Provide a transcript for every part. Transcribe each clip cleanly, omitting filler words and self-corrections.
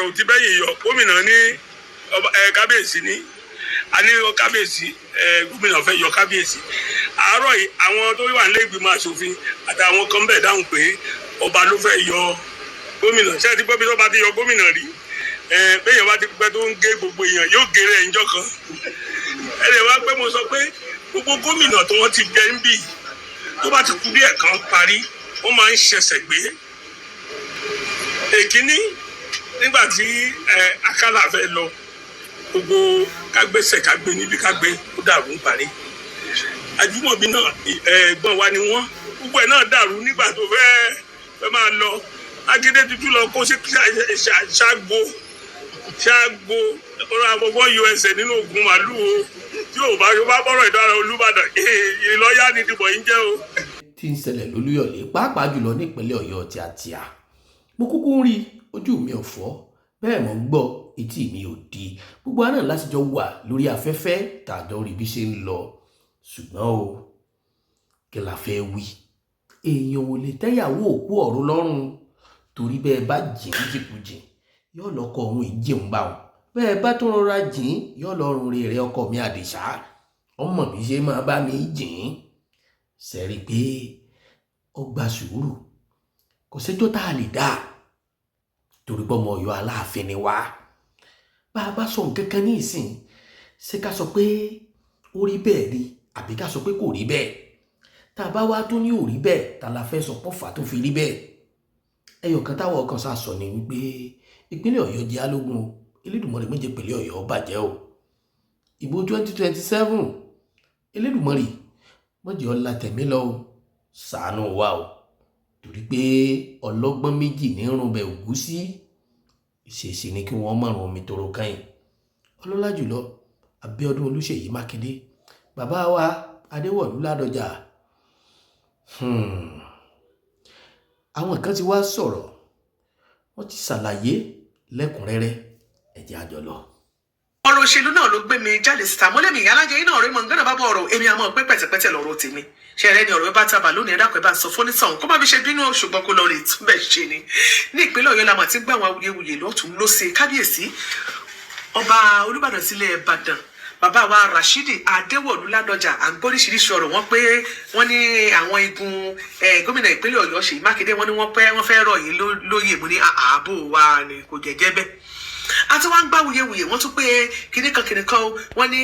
ò ti bẹ́yìn yọ. Gómìnà ní ẹ kábíyèsí ní a ní kábíyèsí, ẹ gómìnà fẹ́ yọ kábíyèsí. Àárọ̀ yìí, àwọn tó wà nílé ìgbìmọ̀ asòfin àtàwọn kan bẹ̀ dáhùn pé ọba ló fẹ́ yọ gómìnà. Ṣé ẹ ti gbọ́ bí tọ́ba ti yọ gómìnà rí? Ẹ bẹ́ẹ̀ bá ti pẹ́ tó ń gé gbogbo èèyàn, yóò gé rẹ̀ ńjọ́ kan. Ẹ lè wá pé mo sọ pé gbogbo gómìnà tó wọ́n ti jẹ ń bì, tó bá ti kú díẹ̀ kan parí, wọ́n máa ń ṣẹ̀ṣẹ̀ gbé. Èkíní, nígbà tí ẹ Akálà fẹ́ lọ, gbogbo kágbésẹ̀ kágbé níbi kágbé ó dàrú ń parí. Àjùmọ̀bí náà, ẹ̀gbọ́n wa ni wọ́n, gbogbo ẹ̀ náà dàrú nígbà tó fẹ́ fẹ́ máa lọ. Mákindé tuntun lọ kó sí ṣáàgbó ṣáàgbó ọ̀rọ̀ àbọ̀bọ̀ yọ ẹsẹ̀ nínú ogun màlúù o. Tí ò bá yọ bá bọ́rọ̀ ìdára Olúbàdàn, ìlọ́yà ni dìbò yín jẹ́ o. Tí ń ṣẹlẹ̀ lólúyọ̀lé, pàápàá jùlọ nípínlẹ̀ Ọ̀yọ́ tíátíá, mo kúkú ń rí, ojú mi ò fọ́, bẹ́ẹ̀ mọ̀ ń gbọ́, etí mi ò di. Gbogbo àná láti jọ wà lórí afẹ́fẹ́ tàjọ rí bí ṣe ń lọ. Ṣùgbọ́n o, kí la fẹ́ wí? Èèyàn ò lè tẹ́yàwó òkú ọ̀run lọ́rùn, torí bẹ́ẹ̀ bá jìn jìkújìn, yóò lọ́kọ òun ìjẹun bá wọn. Bẹ́ẹ̀ bá tún rọra jìn, yóò lọ́rùn rèrè ọkọ mi Àdìsá ọmọ bí ṣe máa bá mi jìn. Sẹ́rí pé ó gba sùúrù, kò sẹ́jọ́ tá a lè dá, torí pé ọmọ Ọ̀yọ́ Aláàfin ni wá. Bá a bá sọ nǹkan kan ní ìsìn, ṣé ká sọ pé ó rí bẹ́ẹ̀ ni, àbí ká sọ pé kò rí bẹ́ẹ̀? Tá a bá wá tó ní ò rí bẹ́ẹ̀, tá la fẹ́ sọ pọ́fà tó fi rí bẹ́ẹ̀? Ẹyọ kan táwọn kan sá sọ ni wípé ìpínlẹ̀ Ọ̀yọ́ jẹ́ alógún o. Elédùmarè má jẹ́ ìpínlẹ̀ Ọ̀yọ́ bàjẹ́ o. Ìbò 2027, Elédùmarè má jẹ́ ó la tẹ̀mí lọ o, ṣàánú wa o, torí pé ọlọ́gbọ́n méjì ní rúnbẹ̀ ògúsí, ìṣèṣe ni kí wọ́n mọ̀rún omi toro kẹ́yìn. Ọlọ́lá jùlọ Abíọ́dún Olúṣèyí Mákindé, bàbá wa Adéwọ̀lú Ládọjà. Àwọn kan ti wá sọ̀rọ̀, wọ́n ti ṣàlàyé lẹ́kùnrẹ́rẹ́. Ẹ jẹ́ a jọ lọ. Ọ̀rọ̀ òṣèlú náà ló gbé mi jáde síta. Mọ́lẹ́mì ìyálájẹ iná ọ̀rẹ́ mọ̀ nǹkan bá bọ̀ ọ̀rọ̀ èmi, àmọ́ pé pẹ̀tẹ̀pẹ̀tẹ̀ lọ́rọ̀ tèmi ṣe rẹ ni. Ọ̀rọ̀ bá tábà lónìí, ẹ̀dá pẹ̀ bá ń sọ fónítàn kó má fi ṣe bínú, ṣùgbọ́n kó lọ rè túbẹ̀ ṣe ni. Ní ìpínlẹ̀ Ọ̀yọ́ la mà ti ń gbọ́ àwọn awuyewuye lọ́tún lọ́sẹ̀. Kábíyèsí Ọba Olúbàdàn sílẹ̀ Ìbàdàn, bàbá wa Rashidi Adéwọ̀lú Ládọjà, à ń gbọ́ oríṣiríṣi ọ̀rọ̀. Wọn pé wọ́n ní àwọn igun gómìnà ìpínlẹ̀ Ọ̀yọ́ Ṣèyí Mákindé, wọ́n ní wọ́n pẹ́ wọ́n fẹ́ rọ̀ yín lóyè. Mú ní ààbò wa ni kò jẹ́jẹ́ bẹ́ẹ̀. Àti wọ́n ń gbá wuyewuye, wọ́n tún pé kinní kan kinní kan o. Wọ́n ní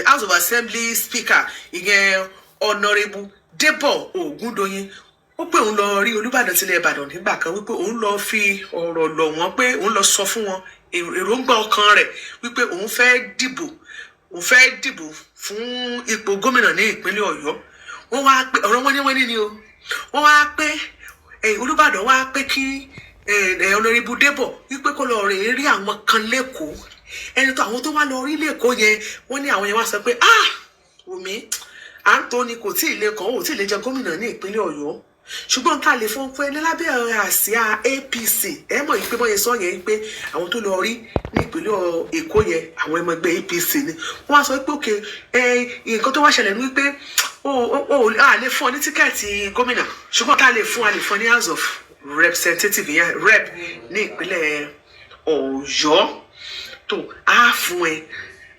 House of Assembly Speaker, ìyẹn Honourable Débọ̀ Ògúndóyin, ó pé òun lọ rí Olúbàdàn tilẹ̀ Ìbàdàn nígbà kan, wípé òun lọ fi ọ̀rọ̀ lọ̀ wọ́n, pé òun lọ sọ fún wọn èròǹgbà ọkàn rẹ̀, wípé òun fẹ́ dìbò, òun fẹ́ dìbò fún ipò gómìnà ní ìpínlẹ̀ Ọ̀yọ́. Wọ́n wá pé ọ̀rọ̀ wọn ní wọ́n ní ni o. Wọ́n wá pé Olúbàdàn wá pé kí Honourable Débọ̀ wípé kó lọ rèé rí àwọn kan lẹ́kọ̀ọ́. Ẹni tó àwọn tó wá lọ rí lẹ́kọ̀ọ́ yẹn, wọ́n ní àwọn yẹn wá sọ pé, "Ah, Wùmí Anthony kò tí ì lè kàn, ó tí ì lè jẹ gómìnà ní ìpínlẹ̀ Ọ̀yọ́, ṣùgbọ́n ká lè fún pé ní lábẹ́ àsíá APC." Ẹ mọ̀ yìí pé bọ́yẹ sọ yẹn pé àwọn tó lọ rí ní ìpínlẹ̀ Èkó yẹn, àwọn ọmọ ẹgbẹ́ APC ni. Wọ́n á sọ pé òkè ẹ, nǹkan tó wá ṣẹlẹ̀ ní wípé o a lè fún ọ ní ticket gómìnà, ṣùgbọ́n ká lè fún, a lè fún ọ ní House of Representative yẹn, rep ní ìpínlẹ̀ Ọ̀yọ́ tó á fún ẹ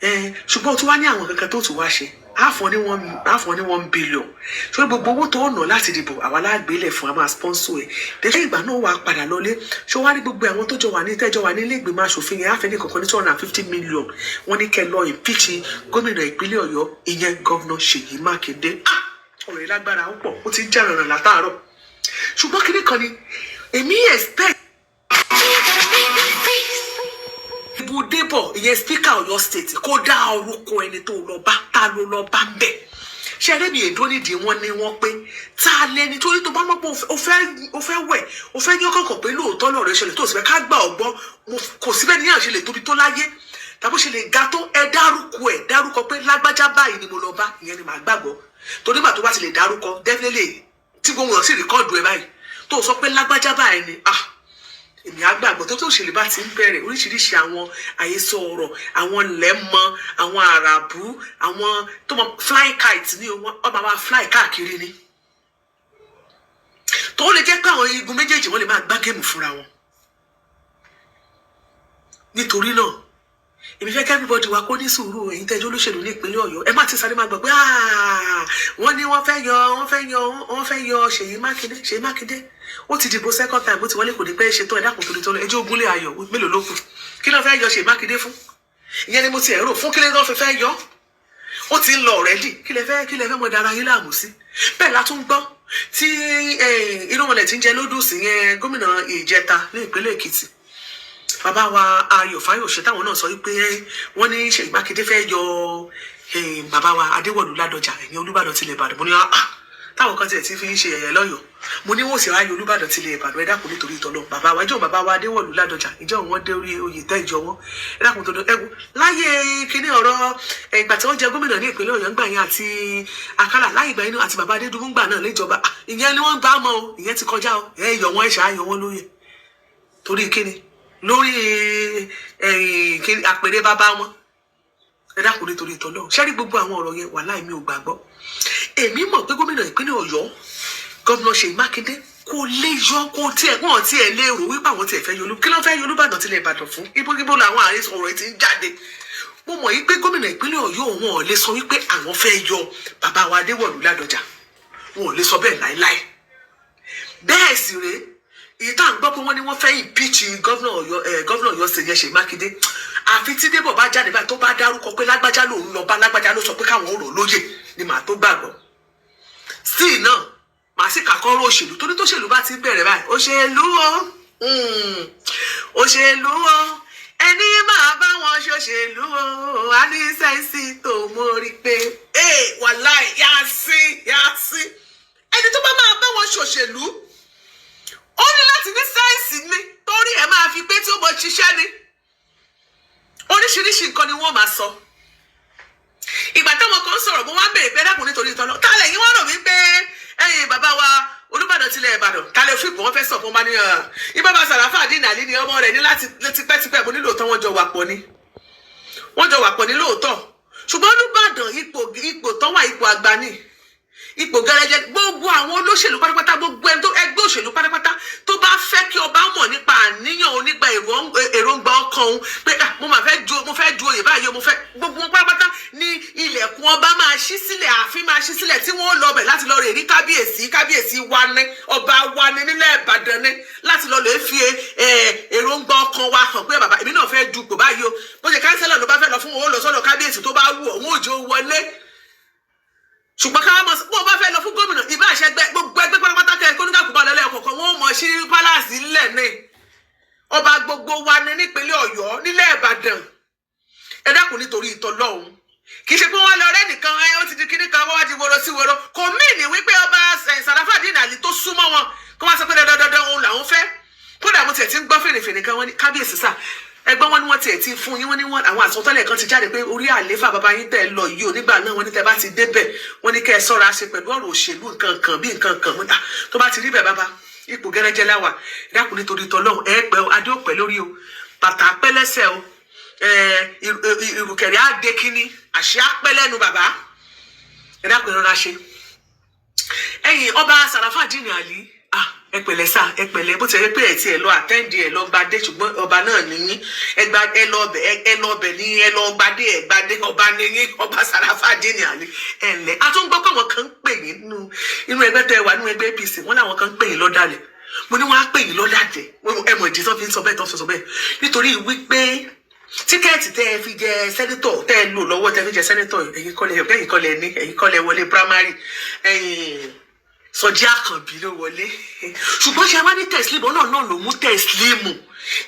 ẹ, ṣùgbọ́n o tún wá ní àwọn kankan tó tún wá ṣe. Á fún ọ ní 1 billion, ṣé gbogbo owó tó nà láti dìbò, àwa lágbélẹ̀ fún, a máa sponsor ẹ̀. Tẹ̀sán ìgbà náà wà padà lọlé. Ṣé wàá rí gbogbo àwọn tó jọ wà ní tẹ́jọ́ wà ní ilé ìgbìmọ̀ asòfin yẹn, á fẹ́ ní kankan ní 250 million. Wọ́n ní kẹ́ lọ impeach gómìnà ìpínlẹ̀ Ọ̀yọ́, ìyẹn Governor Ṣèyí Mákindé. Ah, ọ̀rọ̀ yìí lágbára ó pọ̀, ó ti ń jà rànràn látàárọ̀. Ṣùgbọ́n kíní kan ni èmi expect ibùdébọ̀, ìyẹn Speaker Ọ̀yọ́ State, kó dá orúkọ ẹni tó lọ bá, ta ló lọ bá ń bẹ̀. Ṣe eré mi èdò nídìí wọn ni wọ́n pé ta lẹni torí tó bá mọ̀ pé o fẹ́ wẹ̀, o fẹ́ ní ọkàn kan pé lóòótọ́ lọ́rọ̀ ìṣẹ̀lẹ̀ tó sì fẹ́ ká gbà ọ́ gbọ́. Kò síbẹ̀ ní àṣẹ lè tóbi tó láyé tàbí ṣe lè ga tó, ẹ dárúkọ, ẹ dárúkọ pé lágbájá báyìí ni mo lọ bá, ìyẹn ni màá gbàgbọ́. Torí gbà tó bá ti lè dárúkọ, definitely tí gbogbo wọn sì record ẹ báyìí, tó sọ pé lágbájá báyìí ni, ah, èmi á gbàgbọ́. Tó òṣèlú bá ti ń bẹ̀rẹ̀, oríṣiríṣi àwọn àhesọ ọ̀rọ̀, àwọn lẹ́mọ, àwọn àràbù, àwọn tó mọ fly kite ní wọn máa máa fly káàkiri ni. Tó lè jẹ́ pé àwọn igun méjèèjì, wọ́n lè máa gbá game fúnra wọn. Nítorí náà, èmi fẹ́ kí everybody wa kó ní sùúrù. Èyí tẹ́jú olóṣèlú ní ìpínlẹ̀ Ọ̀yọ́, ẹ má ti sáré máa gbọ́ pé wọ́n ní wọ́n fẹ́ yọ Ṣèyí Mákindé. Ṣèyí Mákindé, ó ti dìbò second time, ó ti wọlé, kò ní pẹ́ ṣe tó. Ẹ dákun, torí tó lọ, ẹjọ́ ogúnlé ayọ̀ mélòó ló kù? Kí ló fẹ́ yọ Ṣèyí Mákindé fún? Ìyẹn ni mo ti ẹ̀rọ fún. Kí ló fẹ́ yọ? Ó ti ń lọ already. Kí lẹ fẹ́ mọ dára yín láàmú sí? Bẹ́ẹ̀ la tún gbọ́ tí irúnmọlẹ̀ tí ń jẹ lódùsì yẹn, gómìnà Ìjẹta ní ìpínlẹ̀ Èkìtì, bàbá wa Ayọ̀ Fáyọ̀ṣe, táwọn náà sọ wípé wọ́n ní Ṣèyí Mákindé fẹ́ yọ bàbá wa Adéwọ̀lú Ládọjà, ẹ̀yìn Olúbàdàn tilẹ̀ Ìbàdàn. Mo ní táwọn kan tiẹ̀ ti fi ń ṣe ẹ̀yẹ lọ́yọ̀ọ́. Mo ní wọ́n sì ráyè Olúbàdàn tilẹ̀ Ìbàdàn. Ẹ dákun, nítorí ìtọ́lọ́, bàbá wa ìjọ, bàbá wa Adéwọ̀lú Ládọjà, ìjọ wọn dé orí oyè tẹ́ ìjọ wọn. Ẹ dákun, tó ẹwù láyé kíní ọ̀rọ̀ ìgbà tí wọ́n jẹ gómìnà ní ìpínlẹ̀ Ọ̀yọ́ ńgbà yẹn àti Àkàlà láyé ìgbà yẹn àti bàbá Adédùbú ńgbà náà léjọba, ìyẹn ni wọ́n ń bá mọ́ o. Ìyẹn ti kọjá o. Ẹ yọ wọn, ẹ ṣáà yọ wọn lóye torí kíni? Lórí àpèrè bàbá wọn. Ẹ dákun, nítorí ìtọ́lọ́, ṣẹ́rí gbogbo àwọn ọ̀rọ̀ yẹn, wàláì, mi ò gbàgbọ́. Èmi mọ̀ pé gómìnà ìpínlẹ̀ Ọ̀yọ́, Gómìnà Ṣèyí Mákindé, kò lè yọ, kò tiẹ̀, wọ́n tiẹ̀ lè rò wípé àwọn tiẹ̀ fẹ́ yọ Olú. Kí ló fẹ́ yọ Olúbàdàn tilẹ̀ Ìbàdàn fún? Ibo làwọn ààrẹ ọ̀rọ̀ yìí ti ń jáde? Mo mọ̀ yí pé gómìnà ìpínlẹ̀ Ọ̀yọ́, wọn ò lè sọ wípé àwọn fẹ́ yọ bàbá wa Adéwọ̀lú Ládọjà. Wọn ò lè sọ bẹ́ẹ̀ láéláé. Bẹ́ẹ̀ sì rèé, èyí tá à ń gbọ́ pé wọ́n ní wọ́n fẹ́ impeach gómìnà Ọ̀yọ́, gómìnà Ọ̀yọ́ ṣe yẹn, Ṣèyí Mákindé, àfi tí Débọ̀ bá jáde báyìí, tó bá dárúkọ pé lágbájá lòun lọ bá, lágbájá ló sọ pé káwọn ò rò lóye, ni màá tó gbàgbọ́ sí náà. Màá sì kàkọ́rọ̀ òṣèlú, torí tóṣèlú bá ti bẹ̀rẹ̀ báyìí, òṣèlú o, òṣèlú o, ẹni máa bá wọn ṣòṣèlú o, a ní sense tó mórí pé ee, wàláì, yá sí yá sí. Ẹni tó bá máa bá wọn ṣòṣèlú, ó ní láti ní sense ni, torí ẹ máa fi pé tí ó mọ ṣiṣẹ́ ni. Oríṣiríṣi nǹkan ni wọ́n máa sọ. Ìgbà táwọn kan sọ̀rọ̀, mo wá ń bèrè pé, dákun, nítorí ìtọ́lọ́, ta lẹ̀yin wá rò wípé ẹ̀yin bàbá wa Olúbàdàn tilẹ̀ Ìbàdàn, ta lè fipò wọn fẹ́ sọ̀ fún bá ní ibà bá Sàràfà dín nàlí ni ọmọ rẹ̀ ní láti tipẹ́tipẹ́. Mo nílò tán, wọ́n jọ wà pọ̀ ni, wọ́n jọ wà pọ̀ ní lóòótọ́, ṣùgbọ́n Olúbàdàn, ipò tán wà, ipò àgbà ni, ipò gẹrẹjẹ. Gbogbo àwọn olóṣèlú pátápátá, gbogbo ẹni tó ẹgbẹ́ òṣèlú pátápátá tó bá fẹ́ kí ọba mọ̀ nípa àníyàn onígbà èròǹgbà ọkàn òun pé, "Ah, mo máa fẹ́ ju, mo fẹ́ ju oyè báyìí o, mo fẹ́," gbogbo wọn pátápátá ní ilẹ̀kùn ọba máa ṣí sílẹ̀, ààfin máa ṣí sílẹ̀, tí wọ́n lọ bẹ̀ láti lọ rè rí kábíyèsí. Kábíyèsí wa ní, ọba wa ní nílẹ̀ Ìbàdàn ní, láti lọ lè fi èròǹgbà ọkàn wa hàn pé, "Bàbá, èmi náà fẹ́ dupò báyìí o." Bó ṣe kánsẹ́lọ̀ ló bá fẹ́ lọ fún owó lọ sọ́dọ̀ kábíyèsí, tó bá wù ọ́, wọn ò jẹ́ ó wọlé. Ṣùgbọ́n ká mọ̀ bó o bá fẹ́ lọ fún gómìnà, ìbá àṣẹgbẹ́, gbogbo ẹgbẹ́ pátápátá, kẹ́ kóníkàkú bá lọ́lẹ́ ọ̀kọ̀ọ̀kan, wọn ò mọ̀ sí palace ńlẹ̀ ní. Ọba gbogbo wa ní nípínlẹ̀ Ọ̀yọ́, nílẹ̀ Ìbàdàn. Ẹ dákun, nítorí ìtọ́lọ́hún, kì í ṣe pé wọ́n lọ rẹ́ nìkan ẹ, ó ti di kíní kan, wọ́n wá di woro sí woro. Kò mí ní wípé ọba Sàràfàdín Àlì tó súnmọ́ wọn, kó wá sọ pé dandan dandan òun làwọn fẹ́. Kódà mo tiẹ̀ ti ń gbọ́ fèrèfèrè kan, wọ́n ní kábíyèsí sà ẹgbọ́n wọn ni wọ́n tiẹ̀ ti fún yín, wọ́n ní wọ́n àwọn àsọtẹ́lẹ̀ kan ti jáde pé orí àlééfà bàbá yín tẹ̀ lọ yìí ò, nígbà náà, wọ́n ní tẹ́ bá ti débẹ̀, wọ́n ní kẹ́ ẹ sọ́ra ṣe pẹ̀lú ọ̀rọ̀ òṣèlú, nǹkan kan bí nǹkan kan. Mo ní, "Ah, tó bá ti rí bẹ́ẹ̀, bàbá, ipò gẹ́rẹ́jẹ́ láwà. Dákun, nítorí tọ́lọ́hún, ẹ pẹ́ o, adé ò pẹ́ lórí o, bàtà pẹ́ lẹ́sẹ̀ o, ìrùkẹ̀rẹ̀ á dé kínní, àṣẹ á pẹ́ lẹ́nu bàbá. Ẹ dákun, ẹ rọra ṣe." Ẹ̀yin ọba Sàràfàdín Àlì, ah, ẹ pẹ̀lẹ́ sà, ẹ pẹ̀lẹ́. Bó ti yẹ pé ẹ tiẹ̀ lọ attend, ẹ lọ gbadé, ṣùgbọ́n ọba náà nìyí. Ẹ gba, ẹ lọ ọbẹ, ẹ lọ ọbẹ ní, ẹ lọ gbadé, ẹ gbadé, ọba nìyí. Ọba Sàràfàdín Àlì, ẹ ǹlẹ́. A tún gbọ́ pé àwọn kan ń pè yín nínú inú ẹgbẹ́ tẹ wà, nínú ẹgbẹ́ APC, wọ́n láwọn kan ń pè yín lọ́dàlẹ̀. Mo ní wọ́n á pè yín lọ́dàlẹ̀. Ẹ mọ̀ ìdí tó fi ń sọ bẹ́ẹ̀, tó fi sọ bẹ́ẹ̀, nítorí wípé ticket tẹ́ ẹ fi jẹ senator, tẹ́ ẹ lò lọ́wọ́ tẹ́ ẹ fi jẹ senator, ẹ̀yin kọ́ lẹ ní, ẹ̀yin kọ́ lẹ wọlé primary, ẹ̀yin Sọjí Àkànbí ló wọlé. Ṣùgbọ́n ṣe wá ní Teslim náà ló mú Teslim,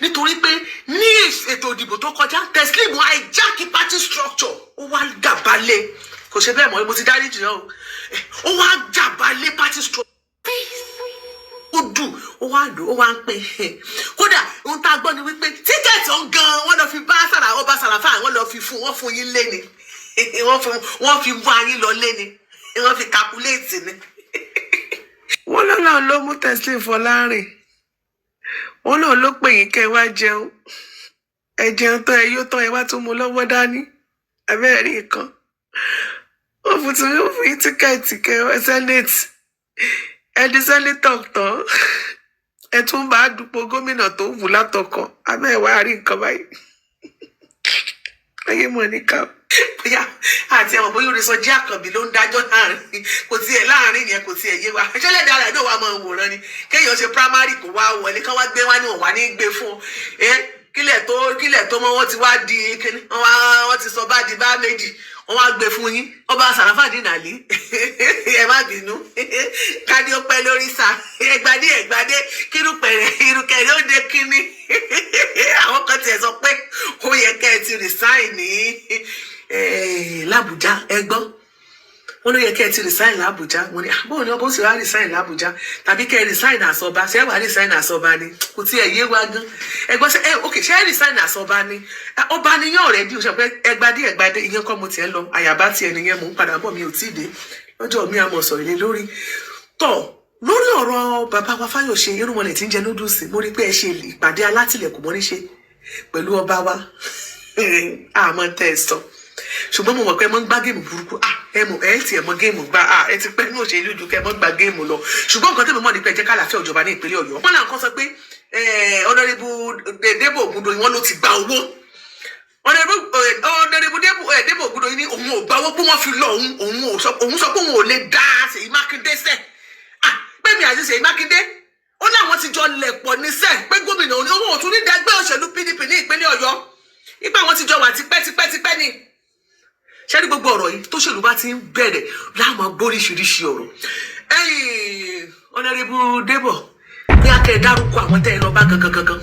nítorí pé ní ètò ìdìbò tó kọjá, Teslim hijack party structure, ó wá gàbalẹ̀. Kò ṣe bẹ́ẹ̀ mọ́, mo ti dárí jù náà o. Ó wá gàbalẹ̀ party structure, ó dùn, ó wá dùn, ó wá ń pè é. Kódà ohun tá a gbọ́ ni wípé ticket ọ̀hún gan, wọ́n lọ fi bá sàrà ọba Sàràfà, wọ́n lọ fi fún, wọ́n fún yín lé ni, wọ́n fi wá yín lọ lé ni, wọ́n fi calculate ni. Wọ́n lọ́nà ló mú Teslim Fọlárìn, wọ́n náà ló pè yín kẹ́ ẹ wá jẹun. Ẹ jẹun tán, ẹ yó tán, ẹ wá tún mú lọ́wọ́ dání. Abẹ́rẹ́ rí nǹkan, wọ́n fún tún fún yín ticket kẹ́ ẹ senate, ẹ di senator tán, ẹ tún bá dupò gómìnà tó wù látọkàn. Abẹ́ ẹ̀ wá rí nǹkan báyìí. Ayé mọ̀ níkà. Bóyá àti ẹ̀wọ̀n, bóyá Orísọjí Àkànbí ló ń dájọ́ láàrin, kò tiẹ̀ láàrin yẹn, kò tiẹ̀ yé wa. Ṣẹlẹ̀ dára náà wà máa wòran ni kéèyàn ṣe primary kò wá wọlé, kán wá gbé wá ní òun wá ní gbé fún ọ. Ẹ kílẹ̀ tó mọ́, wọ́n ti wá di kíní, wọ́n wá wọ́n ti sọ bá di bá méjì, wọ́n wá gbé fún yín. Ọba Sàràfàdì Nàlí, ẹ má bínú, kádé ó pẹ́ lórí sa ẹgbàdé ẹgbàdé kírúpẹ̀rẹ̀ irúkẹ̀rẹ̀ ó dé kínní. Àwọn kan tiẹ̀ sọ pé ó yẹ kẹ́ ẹ ti resign ní l'Àbújá. Ẹ gbọ́, wọn ló yẹ kẹ́ ẹ ti resign l'Àbújá. Wọn ni bóun ni ọkọ sì wá resign l'Àbújá, tàbí kẹ́ ẹ resign àsọba? Ṣé wàá resign àsọba ni? Kò tiẹ̀ yé wa gan. Ẹ gbọ́, ṣe ẹ ok, ṣé ẹ resign àsọba ni? Ọba ni yán ọ̀rẹ́ bí o ṣe pé ẹgbadé ẹgbadé. Ìyẹn kọ́ mo tiẹ̀ lọ àyàbá tiẹ̀ nìyẹn. Mò ń padà bọ̀, mi ò tíì dé. Lọ́jọ́ mi àmọ̀ sọ̀rọ̀ lé lórí tọ̀ lórí ọ̀rọ̀ bàbá wa Fáyọ̀ṣe irúnmọlẹ̀ tí ń jẹ noodles. Mo rí pé ẹ ṣe ìpàdé alátìlẹ̀kùn mọ́rí ṣe pẹ̀lú ọba wa. Àmọ́ tẹ́ ẹ sọ, ṣùgbọ́n mo mọ̀ pé ẹ mọ́ ń gbá game burúkú. Ẹ mọ̀ ẹ tiẹ̀ mọ game gbá. Ẹ ti pẹ́ ní òṣèlú ju kẹ́ ẹ mọ́ gbá game lọ. Ṣùgbọ́n nǹkan tẹ́mi mọ̀ ní pé ẹ jẹ́ kálàáfíà òjọba ní ìpínlẹ̀ Ọ̀yọ́. Wọ́n náà kàn sọ pé Honourable Débò Ògúndoyin, wọ́n ló ti gba owó. Honourable Débò Ògúndoyin ní òun ò gba owó, pé wọ́n fi lọ òun. Òun ò sọ, òun sọ pé òun ò lè dá Ṣèyí Mákindé sẹ̀. Pé mi àti Ṣèyí Mákindé, ó ní àwọn ti jọ lẹ̀ pọ̀ níṣẹ́, pé gómìnà òun ò tún ní dẹgbẹ́ òṣèlú PDP ní ìpínlẹ̀ Ọ̀yọ́, ipa àwọn ti jọ wà tipẹ́tipẹ́tipẹ́ ni. Ṣé ní gbogbo ọ̀rọ̀ yìí tóṣèlú bá ti ń bẹ̀rẹ̀, láàmú gbóríṣiríṣi ọ̀rọ̀. Ẹ̀yìn Honourable Débọ̀, bí a kẹ́ ẹ dárúkọ àwọn tẹ́ ẹ lọ bá gangan gangan.